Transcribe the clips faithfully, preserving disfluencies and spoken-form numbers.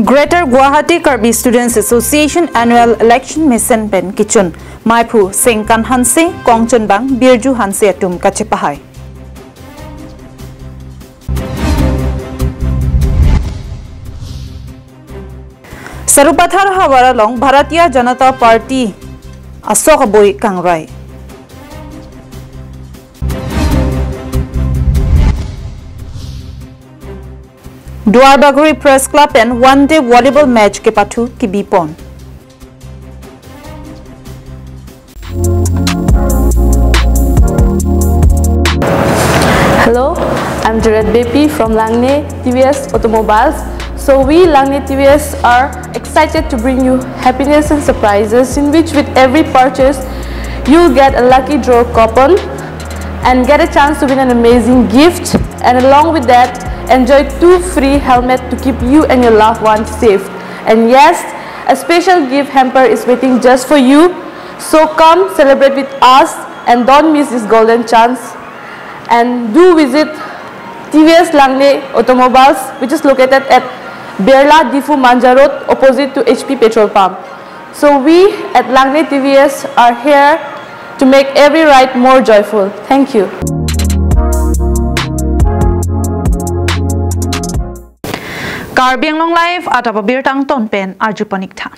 Greater Guwahati Karbi Students Association Annual Election mesen pen kechun, Maiphu Sengkan Hanse, Kongchunbang Birju Hanse atum kachepahai. Sarupathar havar along Bharatiya Janata Party asok aboi kangrai. Duarbagori Press Club pen one day volleyball match kepathu kebipon. Hello, I'm Jared Bepi from Langne T V S Automobiles. So we, Langne T V S, are excited to bring you happiness and surprises, in which with every purchase, you'll get a lucky draw coupon and get a chance to win an amazing gift, and along with that, enjoy two free helmet to keep you and your loved ones safe. And yes, a special gift hamper is waiting just for you. So come celebrate with us and don't miss this golden chance. And do visit T V S Langne Automobiles, which is located at Birla Diphu Manja Road, opposite to H P petrol pump. So we at Langne T V S are here to make every ride more joyful. Thank you. Karbi Anglong Live adap abirta angton pen arju pon ik tha.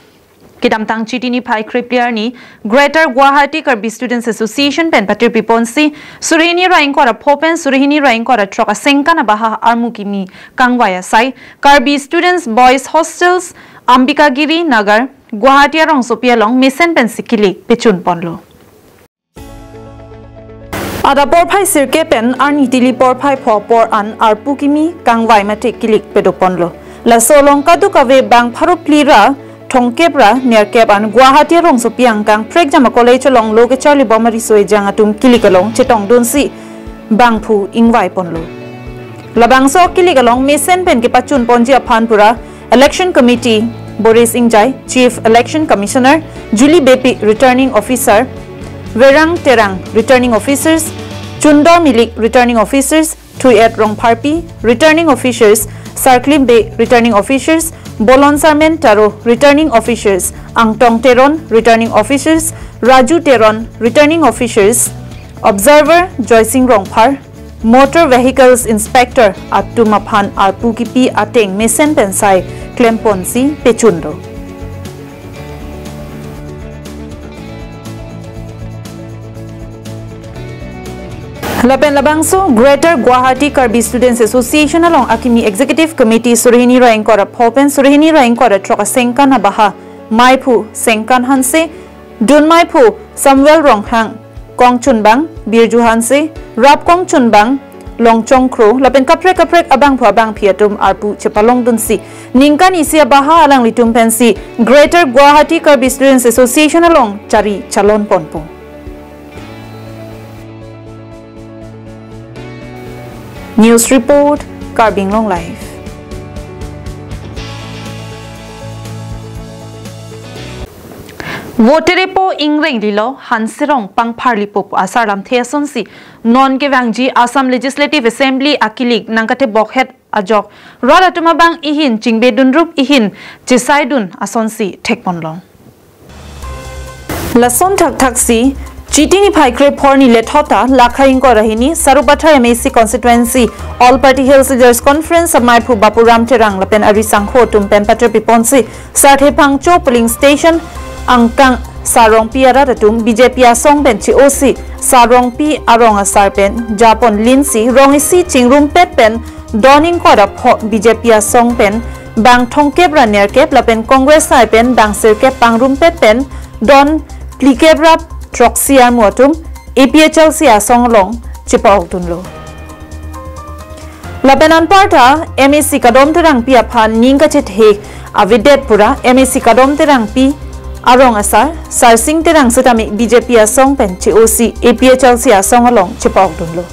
Kedamtang Chiti niphai krephli arni Greater Guwahati Karbi Students Association pen patirpi ponsi, suri hini ra ingkoi ra pho pen suri hini ra ingkoi ra throk asengkan abaha armu kimi kangvai asai Karbi Students Boys Hostels, Ambikagiri Nagar, Guwahati arongsopi along mesen pensi kilik pechun ponlo. Adap porphai sirkep pen arni tili porphai pho apor an arpu kimi kangvai mate kilik pedo ponlo. Laso along kadokave bang pharo phli ra thomkep ra nerkep an Guwahati arongsopi angkang prekjam a-college along lo kecharli bom ariso ejang atum kilik along chetongdunsi bangphu ingvai ponlo. Labangso kilik along mesen pen kepachun ponji aphan pura Election Committee, Boris Ingjai, Chief Election Commissioner, Julie Bepi, Returning Officer, Verang Terang, Returning Officers, Chundor Milik, Returning Officers, Thuiet Rongpharpi, Returning Officers, Sarklim Bey, Returning Officers, Bolon Sarmen Taro, Returning Officers, Angtong Teron, Returning Officers, Raju Teron, Returning Officers, Observer, Joysing Rongphar, Motor Vehicles Inspector atum aphan arpu kipi ateng mesen pen sai klem ponsi pechun do. Lapen labangso Greater Guwahati Karbi Students Association along akimi Executive Committee suri hini ra ingkoi ra pho pen suri hini ra ingkoi ra throk asengkan abaha Maiphu Sengkan Hanse, Dunmaiphu Samuel Ronghang, Kongchunbang Birju Hanse, Rap Kongchunbang Longchong Kro, lapen kaprek kaprek abangphu abangphi atum arpu chepalongdunsi ningkan isi abaha alanglitum pensi Greater Guwahati Karbi Students Association along chari chalon ponpo. News report, Karbi Anglong Live. Votere po ingrenglilo, Hanserong pangpharlipo pu asar lamthe asonsi non kevangji Assam Legislative Assembly akilik nangkatebokhet ajok rat atum abang ihin chingbedunrup ihin chesaidun asonsi thekponlong. Lason thakthaksi Chiti niphai krepho arni lethota Lakha ingkoi ra hini Sarupathar M A C constituency All Party Hills Leaders Conference amaiphu Bapuram Terang lapen arisangho atum pen patirpi ponsi Sarthe Phangcho polling station angkang Sar Rongpi arat atum B J P asong pen che-osi Sar Rongpi arong asar pen japon linsi rong isi chingrumpet pen don ingkoi ra pho B J P asong pen bang thomkep ra nerkep lapen Congress asai pen bang sirkep pangrumpet pen don phlikep ra throksi armu atum A P H L C asong along chepa-okdunlo. Lapen anparta M A C Kadom Terangpi aphan ning kachethe avedet pura M A C Kadom Terangpi arong asar Sarsing Terang setame B J P asong pen che-osi A P H L C asong along chepa-okdunlo.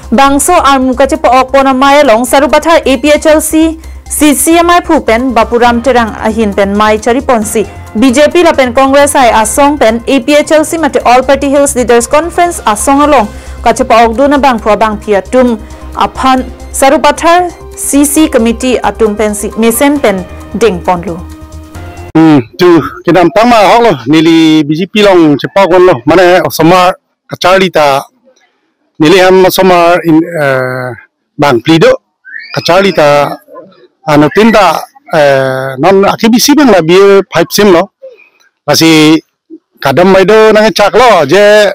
Bangso armu kachepa-okpon amei along Sarupathar A P H L C C C amaiphu pen Bapuram Terang ahin pen mei chariponsi B J P lapen Congress asai asong pen A P H L C mate All Party Hills Leaders Conference asong along kachepa-okdun abangphu abangphi atum aphan Sarupathar C C committee atum pensi mesen pen dengponlo. Hmm, tu kedamtang ma ahok lo, neli B J P along chepok ponlo, mane osomar kacharli ta, neli hem osomar in, eh, bang phli do, kacharli ta, anuttin ta, eh, non akebisi abang la B A five sim lo, lasi kadam baideo nangchak lo, je,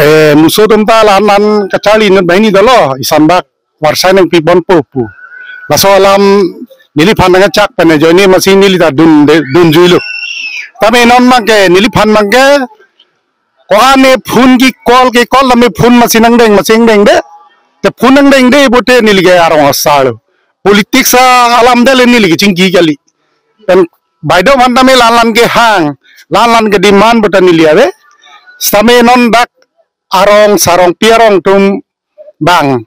eh, muso atum ta la-an la-an kacharli inut banghini dolo, ison bak varsai nangpiponpo pu. Laso alam neliphan nangchak pen ajoine masi neli ta dun de, dunjuilo. Tame non abangke, neliphan abangke, ko-an ne phone ke call ke call tame phone masi nangdeng masi nangdengde. Te phone nangdengde pute neli ke arong asar lo. Politics alam dele neli ke chingki kali. Pen baideo aphan tame la-an la-an kehang, la-an la-an kedemand puta neli ave. Sitame non dak arong sarong pi arong atum bang,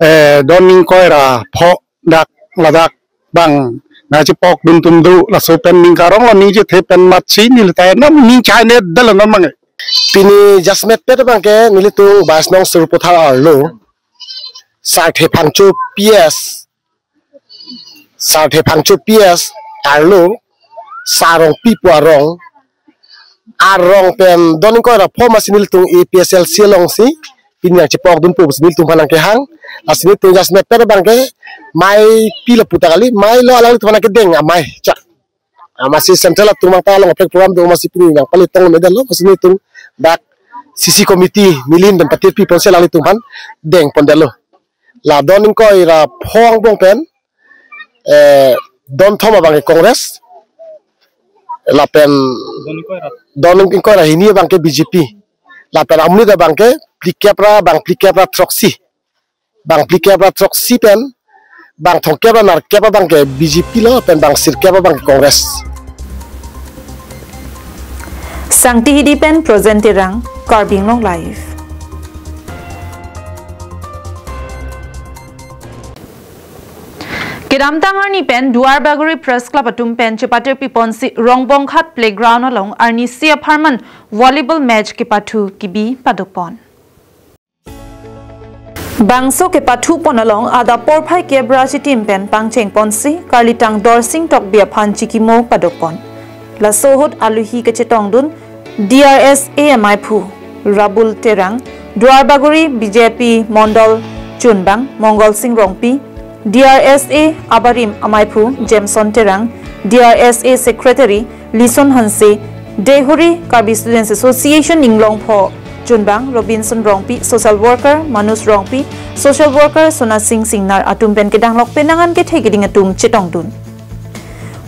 eh, don ingkoi ra pho dak ladak bang nangchepokdun atum do, laso pen ning karong lo, ning chethe pen matsi neli ta non ning chai ne dal non abang. Pini jasemet pet abangke nelitum Bais Nong Sarupathar arlo, Sarthe Phangcho P S, Sarthe Phangcho P S arlo, Sarongpi pu arong, arong pen don ingkoi ra pho masi nelitum A P H L C alongsi pini nangchepokdunpo pusi nelitum aphan nangkehang. Lasi nelitum jasemet pet abangke mei pilo puta kali, mei lo, alanglitum aphan kedeng amei chak. Amatsi central atum abang ta along apek program do masi pini nangpali tong medal lo, masi nelitum dak C C committee neli ahin pen patir piponsi alanglitum aphan dengpondetlo. La don ingkoi ra pho angbong pen, eh, don thom abangke Congress, lapen don ingkoi ra hini abangke B J P, lapen amonit abangke phlikep ra, bang phlikep ra throksi, bang phlikep ra throksi pen bang thomkep ra nerkep abangke B J P lo, pen bang sirkep abangke Congress. Sangti Hidi pen Projen Terang, Karbi Anglong Live. Kedamtang arni pen Duarbagori Press Club atum pen chepatir piponsi Rongbonghat Playground along arnisi apharman volleyball match kepathu kebi padopon. Bangso kepathupon along adap porphai kep ra chitim pen pangchengponsi karlitang Dorsing Tokbi aphan chikimo padopon. Laso ahut aluhi kachetongdun D R S A amaiphu Rabul Terang, Duarbagori B J P Mondol Chunbang, Mongol Sing Rongpi, D R S A abarim amaiphu Jameson Terang, D R S A Secretary Lison Hanse, Deihori Karbi Students Association Inglongpho Chunbang, Robinson Rongpi, Social Worker Manus Rongpi, Social Worker Sona Sing Singnar atum pen kedanglok penang an kethe keding atum chetongdun.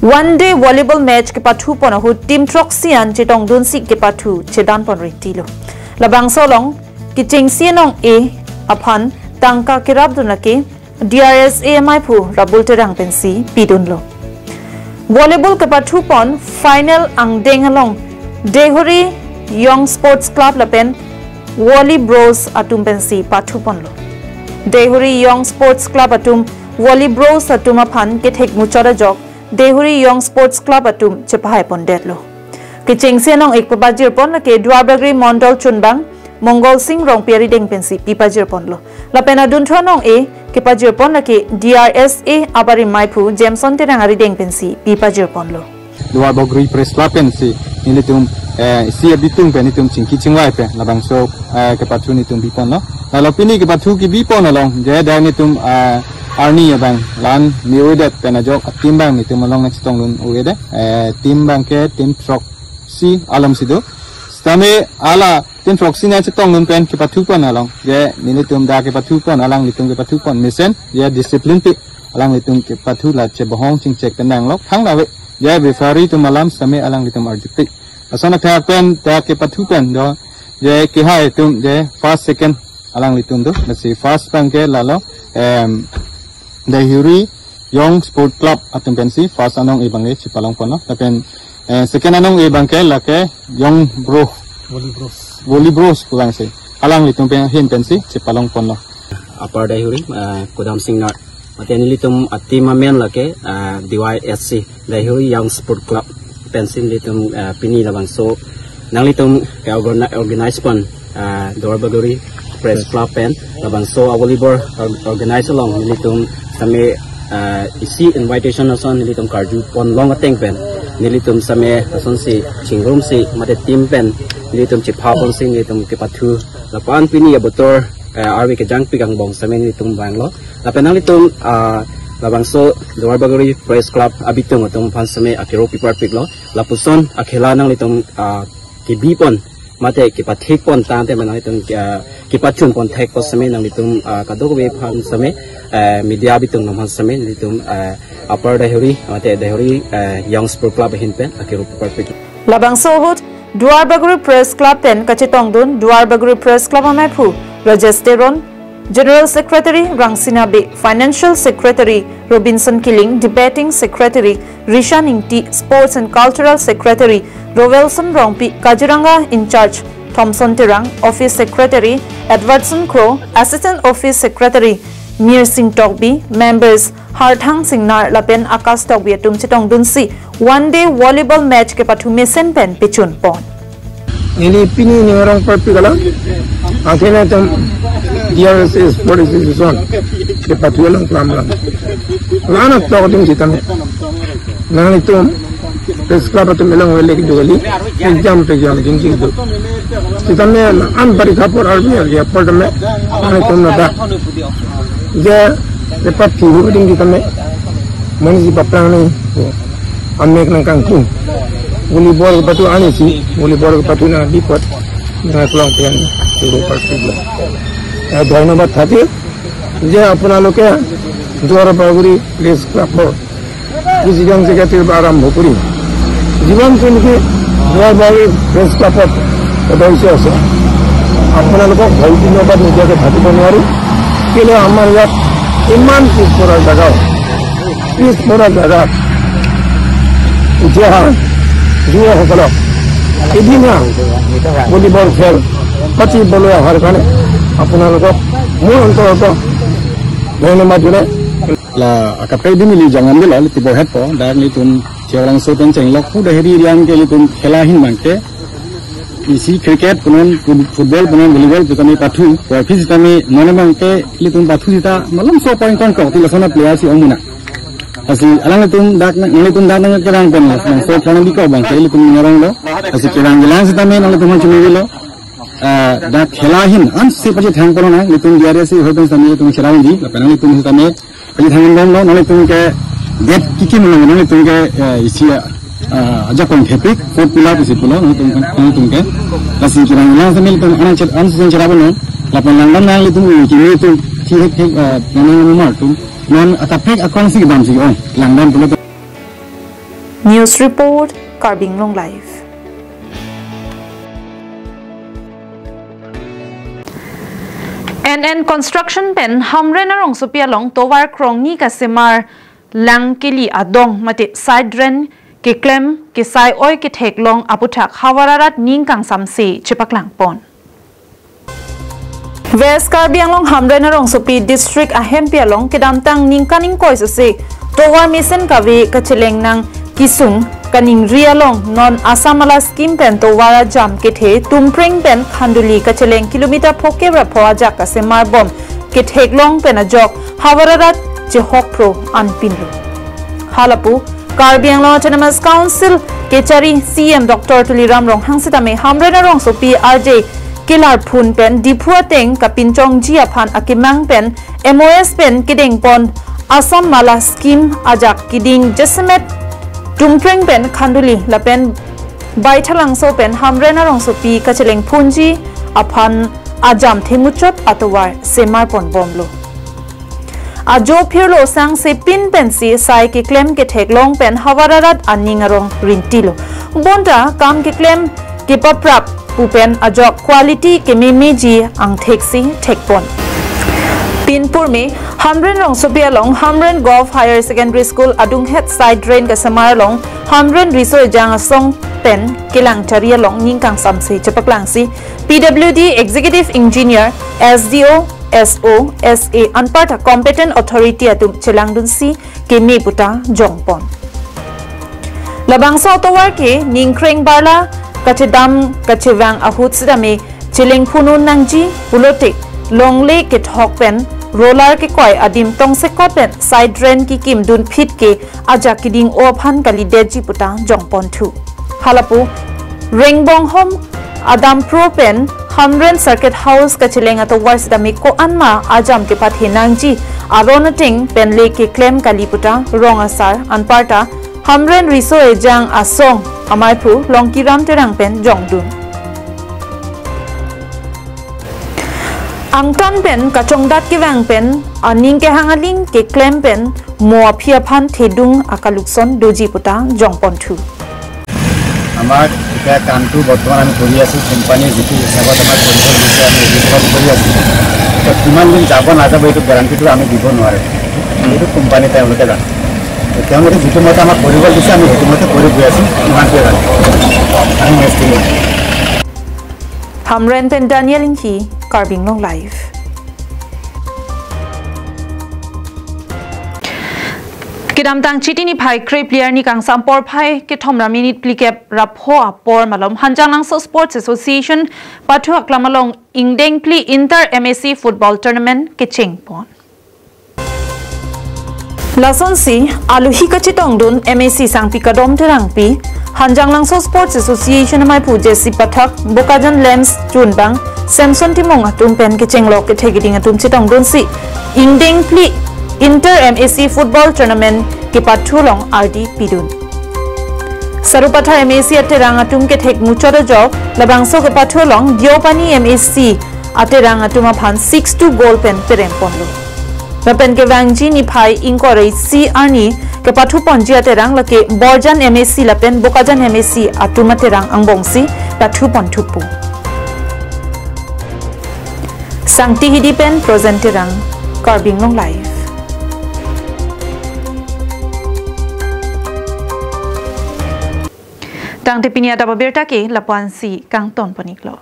One day volleyball match kepathupon ahut team throksi an chetongdunsi kepathu chedanpon ritilo. Labangso along kechengsi anong-e aphan tangka kerapdun lake D R S A amaiphu Rabul Terang pensi pidunlo. Volleyball kepathupon final angdeng along Deihori Young Sports Club lapen Volley Bros atum pensi pathuponlo. Deihori Young Sports Club atum Volley Bros atum aphan kethek muchot ajok Deihori Young Sports Club atum chepahaipondetlo. Kechengsi anong-e kepajirpon lake Duarbagori Mondol Chunbang, Mongol Sing Rongpi arideng pensi pipajirponlo. Lapen adunthu anong-e kepajirpon lake D R S A abarim amaiphu Jameson Terang arideng pensi pipajirponlo. Duarbagori Press Club pensi nelitum, eh, isi abitung pen nelitum chingki chingvai pen labangso, eh, kepathu nelitum biponlo. Lalo pini kepathu kebipon along je dak nelitum, eh, arni abang la-an me-odet pen ajok a-team abang nelitum along nangchetongdun-odet. Eh, team abangke team throksi alamsi do. Sitame hala team throksi nangchetongdun pen kepathupon along je nelitum dak kepathupon, alanglitum kepathupon mesen je discipline pi, alanglitum kepathu la chebohong chingchek pen nanglok thangnat ave. Je referee atum alam sitame alanglitum arjupik. Lason athak pen dak kepathu pen do je kehai atum je first second alanglitum do. Lasi first abangke lalo, em, Deihori Young Sport Club atum pensi first anong-e abangke chepalongponlo. Lapen, eh, second anong-e abangke lake Young Bro Volley Bros. Volley Bros pu abangsi alanglitum pen ahin pensi chepalongponlo. Upper Deihori, eh, Kudam Singnar. Mate nelitum a-team amen lake, eh, D Y S C, Deihori Young Sport Club pensi nelitum, eh, pini labangso nanglitum ke-orga-, organize pon, eh, Duarbagori Press Club pen labangso a-volleyball or-, organize along nelitum sitame ah, isi invitation ason nelitum karju pon long ateng pen nelitum same asonsi chingrumsi mate team pen nelitum chepha ponsi nelitum kepathu lapu-an pini abotor, eh, arve kejangpik angbong same nelitum vanglo. Lapen nanglitum, ah, labangso Duar Bagori Press Club abitung atum aphan same akero piparpiklo. Lapuson akhela nanglitum, ah, kebi pon mate kepathek pon tangte ma nanglitum, ah, kepachun pon thek pon same nanglitum, ah, kadokave aphan same, eh, media abitung aphan same nelitum, eh, Upper Deihori mate Deihori, eh, Young Sport Club ahin pen akero piparpik. Labangso ahut Duar Bagori Press Club pen kachetongdun Duar Bagori Press Club ameiphu Rajesh Teron, General Secretary Rangsina Bey, Financial Secretary Robinson Killing, Debating Secretary Rishan Ingti, Sports and Cultural Secretary Rovelson Rongpi, Kaziranga in-charge Thomson Terang, Office Secretary Edwardson Kro, Assistant Office Secretary Mir Singh Tokbi, members Harthang Singnar lapen Akash Tokbi atum chetongdunsi one day volleyball match kepathu mesen pen pechun pon. Neli pini ning arong parpik alam, akhirnya tem D R S S Sport Association kepathu alam kelam alam. Lana tok ding sitame. Nanglitum Press Club atum along vele kedo kali, exam pe exam ding kedo. Sitame an bari khapor arbi arbi apor tame, nanglitum nada. Je, lepat kihu ding sitame. Monit si paplang ni, amek nangkangkung. Volleyball kepathu anisi, volleyball kepathu nang bipot, nang kelang pen, guru parpik lo. Eh, ধন্যবাদ থাকিল যে আপোনালোকে দুৱাৰ বাগৰি প্ৰেছ ক্লাবৰ প্ৰেচিডেণ্ট ছেক্ৰেটাৰীৰ পৰা আৰম্ভ কৰি যিমানখিনি নেকি দুৱাৰ বাগৰি প্ৰেছ ক্লাবত সদস্য আছে, আপোনালোকক হয়তো ধন্যবাদ নিদিয়াকৈ থাকিব নোৱাৰো। কেলে আমাৰ ইয়াত ইমান পিছপৰা জেগাও, পিছপৰা জেগাত উঠি অহা যুৱসকলক এদিনীয়া ভলীবল খেল পাতিবলৈ অহাৰ কাৰণে আপোনালোকক মোৰ অন্তৰৰ পৰা ধন্যবাদ জনাই। La akaprek dun ili jangan dela, ili tibo het po, dak ilitum Chelang Soten Chenglok pu Deihori riang ke ilitum khela ahin abang ke, isi cricket punon, fut-, football punon, volleyball pu tame pathu, puaphi sitame non abang ke ilitum pathu sita malomso point kongkok ti lason a player si ong muna. Lasi alanglitum dak nang, nanglitum dak nangkerang pen labangso khela bikok abang ke ilitum ning aronglo. Lasi kerang kelang sitame nanglitum aphan chumi avelo. Ah, dak khela ahin ansi pachethang pon nang, ilitum D R S S ahoi pen sitame ilitum cherang di, lapen nanglitum sitame pachethang bomlo, nanglitum ke date kikim lo, nanglitum ke, eh, isi, ah, ajakong thepik, fourth pillar pusi pulo, nanglitum, nanglitum ke. Lasi cherang lang sitame ilitum an cher-, an sitame cherang bomlo, lapen langdam nanglitum kimi tum, thihek thek, eh, nang nang mar tum, non akaprek akong si kedam si ong, langdam pulo. News report, Karbi Anglong Live. N N Construction pen Hamren arongsopi along tovar krongni kasemar lang keli adong mate side drain keklem kesai oi ketheklong aputhak havar arat ning kangsamse chepaklang pon. West Karbi Anglong Hamren arongsopi district ahempi along kedamtang ningkan ingkoi sose tovar mesen kave kacheleng nang kesung kaningri along non Assam Mala scheme pen tovar ajam kethe Tumpreng pen Khanduli kacheleng kilometer phokep ra pho ajak kasemar bom ketheklong pen ajok havar arat chehok phro anpinlo. Halapu Karbi Anglong Autonomous Council kechari C E M Doctor Tuliram Ronghang sitame Hamren arongsopi arje kelarphun pen Diphu ateng kapinchongji aphan akemang pen M O S pen kedengpon Assam Mala scheme ajak keding jasemet Tumpreng pen Khanduli lapen Baithalangso pen Hamren arongsopi kachelengphunji aphan ajam themuchot atovar semar pon bomlo. Ajo phirlo sang sepin pensi sai keklem ketheklong pen havar arat aning arong rintilo. Bonta kam keklem kepaprap pu pen ajok quality kememeji angthek si thekpon. Pinpur me Hamren rongsopi along Hamren Govt Higher Secondary School adunghet side drain kasemar along Hamren Riso Ejang Asong pen kelang chari along ning kangsamse chepaklangsi P W D Executive Engineer, S D O, S O, S A anparta competent authority atum chelangdunsi keme puta jongpon. Labangso atovar ke ningkreng barla kachedam kachevang ahut sitame chelengphunun nangji pulote longle kethok pen roller kekoi adim tongsekot pen side drain kekim dunphit ke ajak keding-o aphan kalidetji puta jongponthu. Halapu Rengbonghom Adampro pen Hamren Circuit House kacheleng atovar sitame ko-anma ajam kepathe nangji aron ateng pen le keklem kali puta rong asar anparta Hamren Riso Ejang Asong amaiphu Longkiram Terang pen jongdun. Angtan pen kachongdat kevang pen aning kehang aling keklem pen mo aphi aphan thedung akalukson doji puta jongponthu. আমাৰ এতিয়া কামটো বৰ্তমান আমি কৰি আছোঁ, কোম্পানীয়ে যিটো হিচাপত আমাক পইচা দিছে, আমি সেইটো হিচাপত কৰি আছোঁ। এতিয়া কিমান দিন যাব নাযাব, এইটো গেৰাণ্টিটো আমি দিব নোৱাৰোঁ, এইটো কোম্পানী তেওঁলোকে জানে। তো তেওঁলোকে যিটো মতে আমাক কৰিব দিছে, আমি সেইটো মতে কৰি গৈ আছোঁ, ইমানটোৱে জানো। আমি নেক্সট দিন Hamren pen Daniel Inghi, Karbi Anglong Live. Kedamtang Chiti niphai krepli arni kangsam porphai kethom ra minit phlikep ra pho apor malom Hanjanglangso Sports Association pathu aklam along ingdeng phli Inter M A C Football Tournament kechengpon. Lasonsi aluhi kachetongdun M A C Sangpi Kadom Terangpi, Hanjanglangso Sports Association amaiphu J C Pathak, Bokajan Lambs chunbang Samson Timung atum pen kechenglok kethek keding atum chetongdunsi ingdeng phli Inter M A C Football Tournament kepathu along ardi pidun. Sarupathar M A C aterang atum kethek muchot ajok, labangso kepathu along Deopani M A C aterang atum aphan six two goal pen perengponlo. Lapen kevangji niphai ingkoi ra isi arni kepathuponji aterang lake Borjan M A C lapen Bokajan M A C atum aterang angbongsi pathuponthupo. Sangti Hidi pen Prozen Terang, Karbi Anglong Live. Tangte pini adap abirta ke lapu-ansi kangtonpon-iklo.